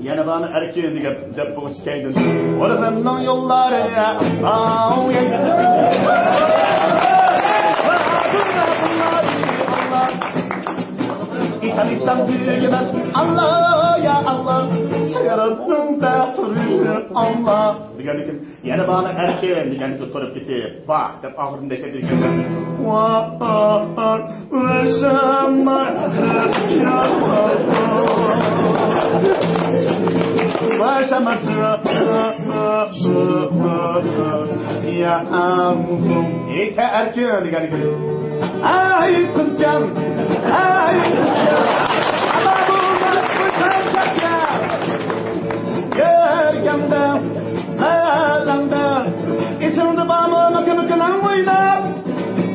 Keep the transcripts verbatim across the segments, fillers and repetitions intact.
يەنە بارنى ئەركىن دېگەن دەپ بولغۇچە كەينىدىن. ئورغىنىڭ يوللارى ئاۋۇ. ئېيتالىسام تۈگىمەس، ئاللا، يا ئاللا، سىيراتنىڭ تەقدىرى، ئاللا. دېگەندىكىن، يەنە بارنى ئەركىن دېگەندىكى تۇرۇپ كېتىپ، با دەپ ئاخىرىنى دەشەپ بېرىكەن. ۋا، ۋا، ۋا، ۋا، ئېيتە ئەركىن دېگەنگە. ئەي قىزجان، ئەي قىزجان، ئانا بولماس بۇ چاقچاقلار. يۈرگەمدە، مەلەڭدە، ئېسىڭدە بارمۇ ماكا-ماكىنىڭ ئويناپ؟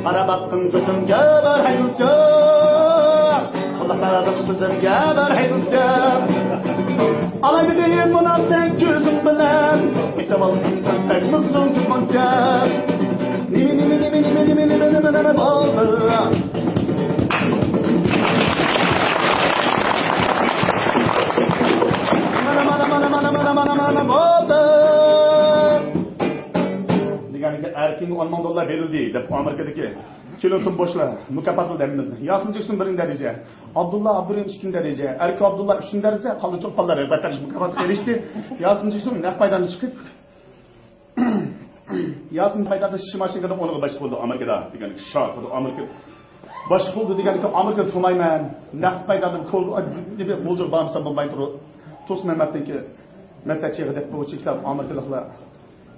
قارا باققىن كۆزۈمگە بىر ھەيۋىسى، قۇلاقلىرىم سۆزۈمگە بىر ھەيۋىسى. ئالايمىدىن مۇناپىق كۆزۈڭ بىلەن، ئېتىۋالدىڭ سەن ئەگمىسىڭ تۇتقانچە. نېمە، نېمە، نېمە بولدى؟ مانا، مانا، مانا، مانا، مانا، مانا، مانا بولدى. دېگەنكى، ئەركىنگە ئون مىڭ دوللار بېرىلدى، دەپ ئامېرىكىدىكى كلىنتون بوشلار مۇكاپاتلىدى ھەممىمىزنى. ياسىن جېكسون بىرىنچى دەرىجە، ئابدۇللا ئابدۇرېھىم ئىككىنچى دەرىجە، ئەركە ئابدۇللا ئۈچىنچى دەرىجە، قالدى چوپانلار رىغبەت بەرگۈچى مۇكاپاتقا ئېرىشتى. ياسىن جېكسون نەق مەيدانغا چىقىپ، ياسىن مەيداندا شىماشىنكىدىن ئۇنىڭغا باشلىق بولدى ئامېرىكىدا دېگەن شاكىدا ئامېرىكا باشلىق بولدى دېگەنكى ئامېرىكىنى تونۇمايمەن. نەق مەيداندا كول-، نېمە، غۇلجىغا بارمىسام بولمايدۇ. توسما مەمەتنىڭكى مەسلىھەتچى يىغىنى دەپ بۇ چېكىتلەپ ئامېرىكىلىقلار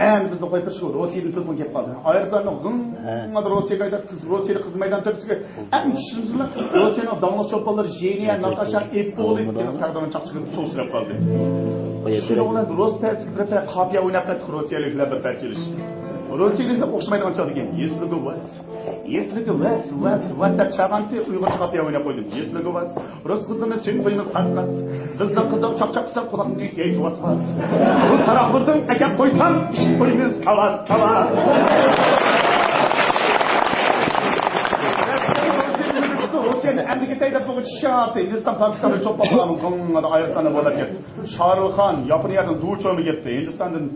ئەمدى بىزنى قويۇپ بېرىشكە روسىيەدىن تېلېفون كېلىپ قالدى. ئايروپىلاننى غىڭ-، ھە. روسىيەگە ھەيدەپ، روسىيەدە قىزىل مەيدان تۆپىسىگە ئەڭ كۈچلۈك روسىيەنىڭ داڭلىق چوپانلىرى ژېنيا، ناتاشا، ئىپپولىت دېگەن تەقدىرنىڭ چاقچىقىدا سۇ سۈرەپ قالدى. شۇنىڭ بىلەن روس پەسىگە بىر پەي قاپىيە ئويناپ كەتتۇق روسىيەلىكلەر بىر پەي چېلىش. روسىيەلىكلەر ئوخشىمايدىغان چالدىكەن. يېسلىگە ۋاس، يېسلىگە ۋاس، ۋاس، ۋاس دەپ چاغانتى ئۇيغۇرچە قاپىيە ئويناپ قويدۇم. يېسلىگە ۋاس. رۇس قىزلىرىنى سۆيۈپ قويىمىز قاس-قاس. بىزنىڭ قىزلار چاقچاق قىلسا قۇلاقنى تۈگسە يەيسە ۋاس-ۋاس. رۇس تاراقلىرىدىن ئەكەپ قويسام ئىچىپ قويىمىز كاۋاس-كاۋاس. روسىيەنى ئەمدى كېتەي دەپ بولغۇچە شىئاتى ھىندىستان پاكىستاندا چوپانلارنىڭ گوڭغىدا ئايروپىلاندا بولۇپ كەتتى. شاھرۇخ خان ياپونىيەدىن دۇچومى كەتتى. ھىندىستاندىن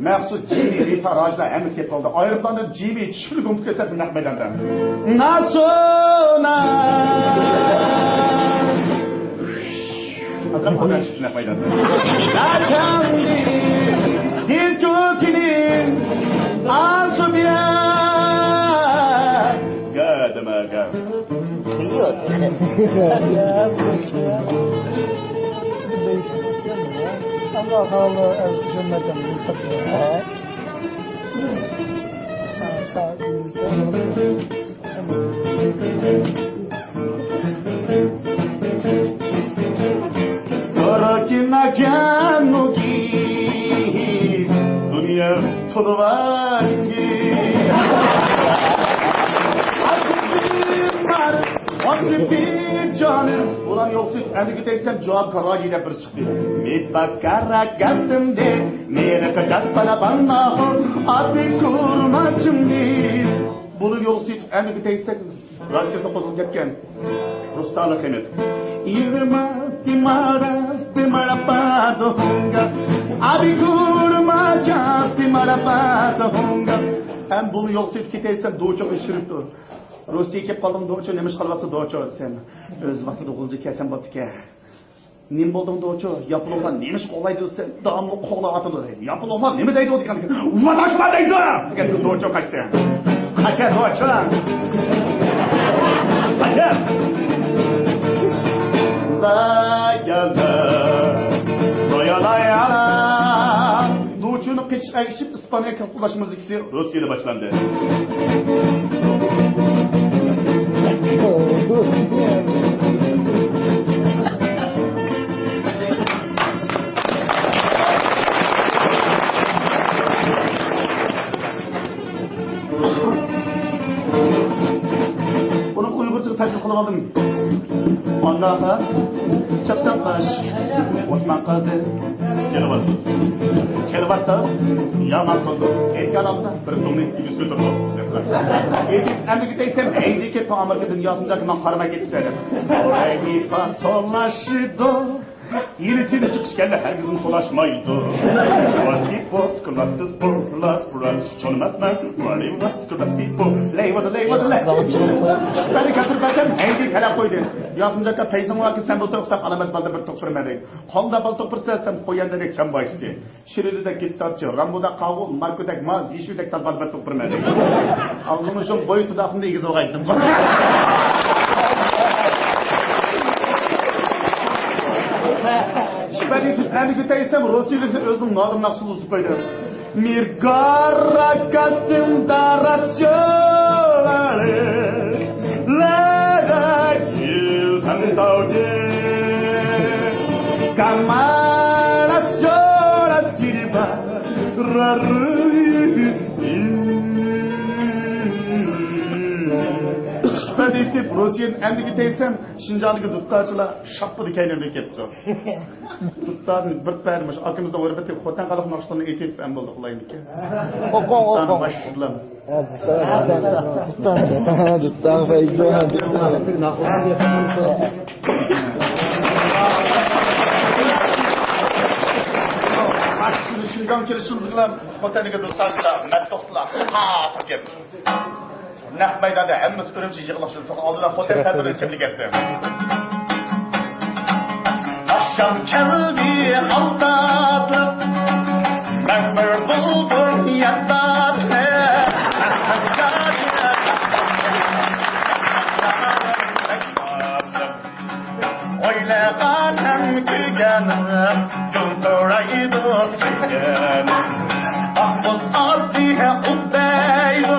مەخسۇس جىمى، رىتا، راجلار ھەممىسى كېلىپ قالدى. ئايروپىلاندا جىمى چۈشكىلى گۇمپا كۆرسەتتى نەق مەيداندا. ناسونا! ئازراق قويۇپ چىقتى نەق مەيداندا. ناچاندى، دىلچوكىنى، ئاسوبىيا. گادىما گاد. Idiot. Ama kaldı el düşünmeden bu kadar. Дороги на Гануги, дунья тулваринги. Azizim var, azizim canım. Ulan yoksa endiki teyzem cevap kararı yine bir çıktı. Mi pakara gazdımde, mera kaçasana bana, abi kurmacım değil. Bunu yoksa endiki teyzem Radikasına qozulۇپ كەتكەن رۇخسارلىق خىمىت. Irma timara timara padonga, abikurma ja timara padonga. ئەمدى بۇنى يوقسىتىپ كېتەيسەن دوچوغا ئىششىرىپتۇ. روسىيەگە كېلىپ قالدىڭ دوچو، نېمە ئىش قىلىۋاتسا دوچو دېسەم، ئۆز ۋاقتىدا غۇلجا كەلسەم بوپتىكەن. نېمە بولدۇڭ دوچو؟ ياپونلار نېمە ئىش قوغلايدۇ دېسەم، داۋاملىق قوغلاۋاتىدۇ دەيدۇ. ياپونلار نېمە دەيدۇ دېگەندىكىن، ۋاتاشما دەيدۇ دېگەندىكىن دوچو قاچتى. قاچا دوچو. قاچا. لايالا. لايالايالا. دوچونىڭ قېچىشىغا ئەگىشىپ ئىسپانىيە كالكۇلاش مۇزىكىسى روسىيەدە باشلاندى. ئۇنى ئۇيغۇرچىغا تەرجىمە قىلىۋالدىم. ئانداقا چاپسان قاش، ئوسمان قازى. كېلىۋاتىدۇ. كېلىۋاتسا، يامان قىلدى. ئېيتقان ئالدىدا بىر تۇڭنى يۈز كۆتۈرۈپ. ئېيتىپ، ئەمدىكى دەيسەن، ھەيدىكى تۇڭ ئامېرىكا دۇنياسىنى جاكىمان قارىماي كېتىسەن دەپ. ئورەينى پاسونلاشىدۇ. يېرى تېنى چىقىش كەلدى، ھەرگىزمۇ تولاشمايدۇ. ۋاتىپو، كۇلاتتىز بۇرلار، بۇرانچ چونماسمەن. ۋالىۋات، كۇلاتتىپو، لەيۋادا، لەيۋادا، لەي. بەرگە كەتۈرۈپ بەرسەم، ھەيدى كەلەپ قويدى. ياسىنجاكا، پەيزىڭ ۋاكى سەن بۇلتۇر ئۇخلاپ ئالامەت بالدىر بىر توق بىرمەن دەيدۇ. قولدا بىر توق بىرسە، سەن قوياندەك چام باشچى. شىرىلىدەك گىتارچى، رامبودەك قاغۇ، ماركودەك ماز، يېشىلدەك تازغان بىر توق بىرمەن دەيدۇ. ئاغزىمنى شۇ بوي تۇداقمدا ئېگىز بولغايتتىم. شىپەدىن ئەمگە تەيسەم، روسىيىلىكنى ئۆزىنىڭ نادىرناق سۇلۇسى قويدى. مىرگارا كاستىم داراسيولارى، لەدەك يۈزەن تاۋجى، كاماراسيولا سىلۋا، رارۇ. شىپەدىن روسىيەدىن ئەمگە تەيسەم، شىنجاڭدىكى دۇتارچىلار شاپپىدە كەينىمدىن كەپتۇ. دۇتارنى بىر پەرە مۇشۇ ئاكىمىزنىڭ ھۆرمىتىگە خوتەن خەلق ناخشىلىرىنى ئېيتىپ ئەم بولدى قىلايمىكىن؟ ئوقۇڭ، دۇتارنى ئوقۇڭ. باشلىدىم. دۇتار، دۇتار، دۇتار، دۇتار، فەيزى. شىنجاڭ كېلىشىمىز بىلەن خوتەندىكى دۇتارچىلار مەت توختىلار ھاسا كەپتۇ. نەق مەيداندا ھەممىسى ئۈرۈمچى يىغىلىشىپ تۇرغان ئالدىدا خوتەن تەدبىرىنى چېكىپ كەتتى. ئاخشام كەلدى ئالداپ، مەن بىر بولدۇم ياتاپ. ئويلىغانىم كۈلگەن، يۇلتۇرايدۇ سۆيگەن. ئاقمۇز ئاددىي ئۇددەيدۇ،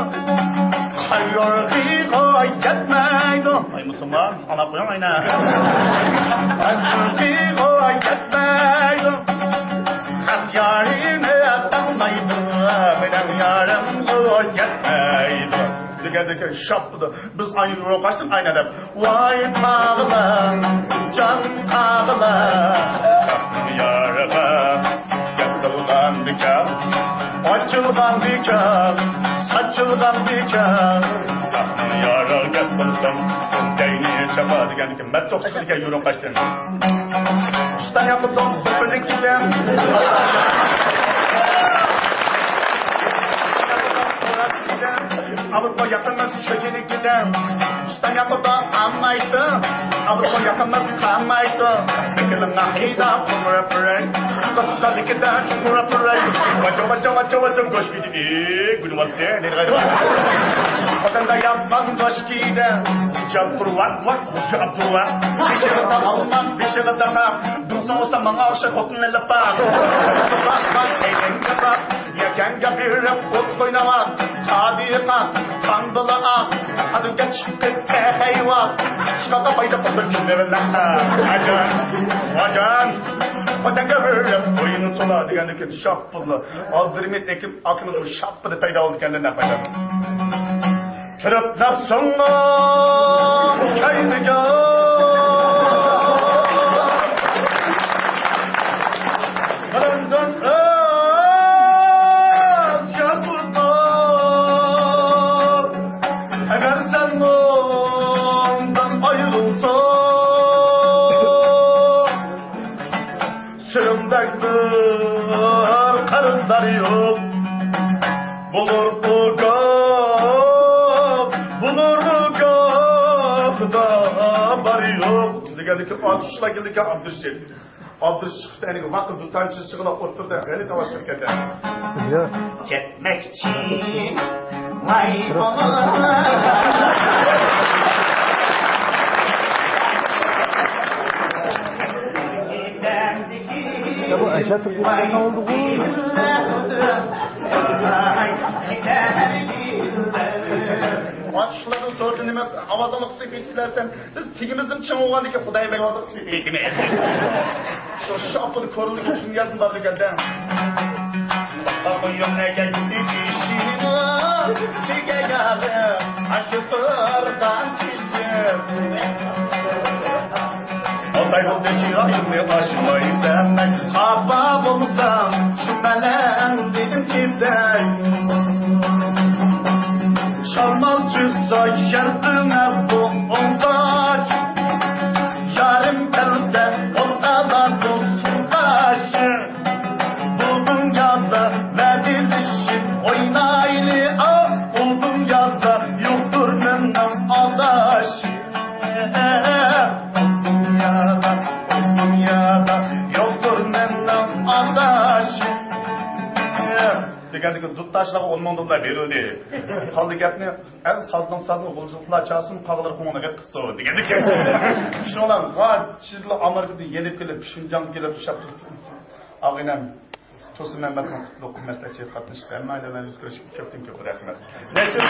قايۇرغىغۇ يەتمەيدۇ. ئاي مۇسۇلمان، ئاڭلاپ قويۇڭ ئاينا. قايۇرغىغۇ يەتمەيدۇ، خەق يارىنى تاڭمايدۇ، مېنىڭ يارىمغۇ يەتمەيدۇ. دېگەندىكىن شاپپىدى. بىز ئاينى يورۇق ئاچتىم ئاينا دەپ. ۋاي قاغىلار، جان قاغىلار، خەقنىڭ يارىغا گەپ قىلغاندىكىن، ئاچىلغاندىكىن، ساچىلغاندىكىن، خەقنىڭ يارىغا گەپ قىلسام، كەينى چاپا دېگەندىكىن مەت توختىسىدىكەن يورۇق ئاچتىم. ئۇستا ياقىدۇ بىر-بىرلىك كېلىم. ئاۋۇتما ياقىمىز شۇجىنىڭكىدە. ئۇستا ياقىدۇ ئاممايتۇ. ئاۋۇتما ياقىمىز قامايتۇ. بېكىلىڭ ناھىدا قۇمۇرۇپ بېرەي. قىسقىلىكىدە چۇمۇرۇپ بېرەي. ۋاچا، ۋاچا، ۋاچا، ۋاچا، گۆش كېتىدى. گۈلۋاتسە، نېرىغايدۇ؟ خوتەندە يامان گۆش كېتىدى. جابدۇرۋات، ۋات، جابدۇرۋات. بېشىغا تاق ئالما، بېشىغا تاقا. دۇرساڭ بولسا ماڭا ئوخشاپ خوتۇن ئېلىپ بار. يەكەنگە بېرىپ ئوت قويناۋات، قادىقا، قاندىلا ئات، قانۇنغا چىقىپ تەخەيۋات، ئىشقاققا پايدا قىلدى كۈندە بىللە. ئاجان، ۋاجان، خوتەنگە بېرىپ ئويۇن سولا دېگەندىكىن شاپپىدىلا. ئابدۇرېمىت ئاكىمىز شاپپىدە پەيدا بولىدىكەن نەق مەيدان. كىرىپ نەپسىڭنىڭ كەينىگە. قېرىندىن ئۆزگە تۇتۇپ، ئەگەر سەن مۇندىن ئايرىلساڭ، سېنىڭدەك بىر قەرزدار يوق. بولۇر بۇ گاپ، بولۇر بۇ گاپتا بار يوق. دېگەندىكىن ئاتۇشلا كېلىدىكەن ئابدۇرېشىت. ئابدۇرېشىت چىقىپ سەھنىگە ۋاقىت دۇتارنى چېلىشىغىلا ئوتتۇرىدا غەلىتە ئاۋاز چىقىپ كەتتى. يا. كەتمەكچى. ۋاي بالام. يا بۇ ئەشەت تۇرسۇننىڭ ئالدىغۇ. ئاتۇشلارنىڭ تورتى نېمە ئاۋازىڭنى قىسىپ كېتىسىلەر سەن. بىز تېگىمىزدىن چىڭ بولغاندىكىن خۇداي بەگ ئالدىغا چىقىپ كېتىمىز. شۇ، شۇ ئاپپىدە كورلىكى تۈنگەزدىن بار دېگەندە. قويۇڭ ئەگەر يۈرىكىنى، تېگەيلى ئاشۇ تۇرغان كىشى. بولدى چىرايىمنى ئاچماي سەن، خاپا بولساڭ شۇ مەلەن دېدىم كېتەي. شامال چىقسا شەرقىڭە بۇ ئوڭداش، يارىم كەلسە ئوتقالار بۇ سۇداش. بۇ دۇنيادا ۋەدىلىشىپ ئوينايلى، ئا، ئۇ دۇنيادا يوقتۇر مېنىڭ ئاداش. دۇنيادا، دۇنيادا يوقتۇر مېنىڭ ئاداشىم. دېگەندىكىن دۇتتاشلارغا ئون مىڭ دوللار بېرىلدى. قالدى گەپنى، ئەل سازنىڭ سازنى غۇلجىلىقلار چالسۇن، قاغىلار قوڭىنى رەت قىلسۇن دېگەندىكىن. شۇنىڭ غاچىدىلا ئامېرىكىدىن يېنىپ كېلىپ، شىنجاڭغا كېلىپ ئىشلەپ تۇرۇپ، ئاغىنەم، تۇرسۇن مەمەتنىڭ قۇتلۇق مەسلىھەتچى قاتنىشىپ، ھەممەيلەن بىلەن يۈز كۆرۈشكە كۆپتىن كۆپ رەھمەت. نەشر